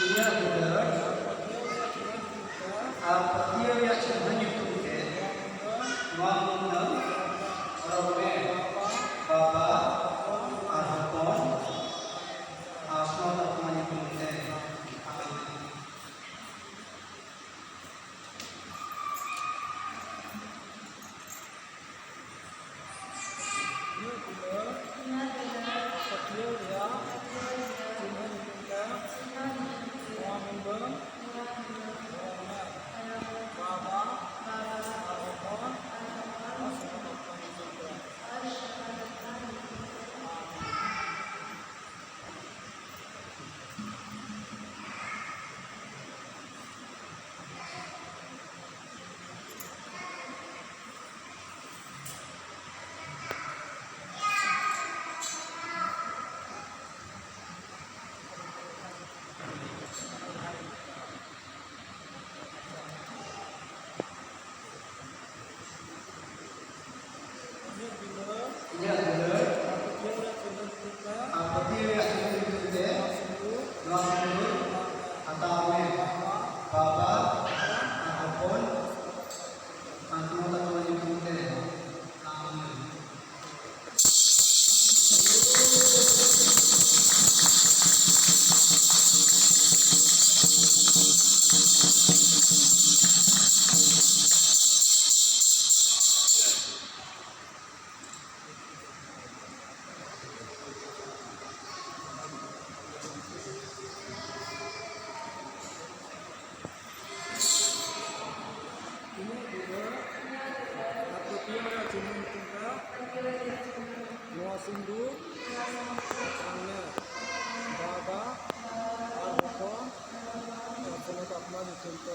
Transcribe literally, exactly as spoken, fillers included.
ᱤᱧᱟᱹᱜ ᱫᱩᱞᱟᱹᱲ ᱟᱨ ᱯᱟᱹᱛᱭᱟᱹᱣ ᱨᱮᱭᱟᱜ ᱪᱤᱱᱦᱟᱹ ᱧᱩᱛᱩᱢ ᱛᱮ ᱱᱚᱣᱟ ᱢᱩᱫᱟᱹᱢ ᱦᱚᱨᱚᱜ ᱢᱮ, ᱵᱟᱵᱟ ᱟᱨ ᱦᱚᱯᱚᱱ ᱟᱨ ᱥᱚᱱᱚᱛ ᱟᱛᱢᱟ ᱧᱩᱛᱩᱢ ᱛᱮ᱾ ᱤᱧᱟᱹᱜ ᱫᱩᱞᱟᱹᱲ ᱯᱟᱹᱛᱭᱟᱹᱣ ᱨᱮᱭᱟᱜ ᱪᱤᱱᱦᱟᱹ ᱧᱩᱛᱩᱢ ᱛᱮ ᱱᱚᱣᱟ ᱢᱩᱫᱟᱹᱢ ᱦᱚᱨᱚᱜ ᱢᱮ, ᱵᱟᱵᱟ ᱟᱨ ᱦᱚᱯᱚᱱ ᱟᱨ ᱥᱚᱱᱚᱛ ᱟᱛᱢᱟ ᱧᱩᱛᱩᱢ ᱛᱮ᱾ ᱤᱧᱟᱹᱜ ᱫᱩᱞᱟᱹᱲ ᱤᱧᱟᱹᱜ ᱫᱩᱞᱟᱹᱲ ᱟᱨ ᱯᱟᱹᱛᱭᱟᱹᱣ ᱨᱮᱭᱟᱜ ᱪᱤᱱᱦᱟᱹ ᱧᱩᱛᱩᱢ ᱛᱮ ᱟᱨ ᱯᱟᱹᱛᱭᱟᱹᱣ ᱨᱮᱭᱟᱜ ᱪᱤᱱᱦᱟᱹ ᱧᱩᱛᱩᱢ ᱛᱮ ᱱᱚᱣᱟ ᱥᱤᱸᱫᱩᱨ ᱦᱟᱛᱟᱣ ᱢᱮ, ᱵᱟᱵᱟ ᱟᱨ ᱦᱚᱯᱚᱱ ᱟᱨ ᱥᱚᱱᱚᱛ ᱟᱛᱢᱟ ᱧᱩᱛᱩᱢ ᱛᱮ᱾ ᱟᱢᱮᱱ᱾ ᱤᱧᱟᱹᱜ ᱫᱩᱞᱟᱹᱲ ᱟᱨ ᱯᱟᱹᱛᱭᱟᱹᱣ ᱨᱮᱭᱟᱜ ᱪᱤᱱᱦᱟᱹ ᱧᱩᱛᱩᱢ ᱛᱮ ᱱᱚᱣᱟ ᱥᱤᱸᱫᱩᱨ ᱟᱢ ᱢᱮ, ᱵᱟᱵᱟ ᱟᱨ ᱦᱚᱯᱚᱱ ᱟᱨ ᱥᱚᱱᱚᱛ ᱟᱛᱢᱟ ᱧᱩᱛᱩᱢ ᱛᱮ᱾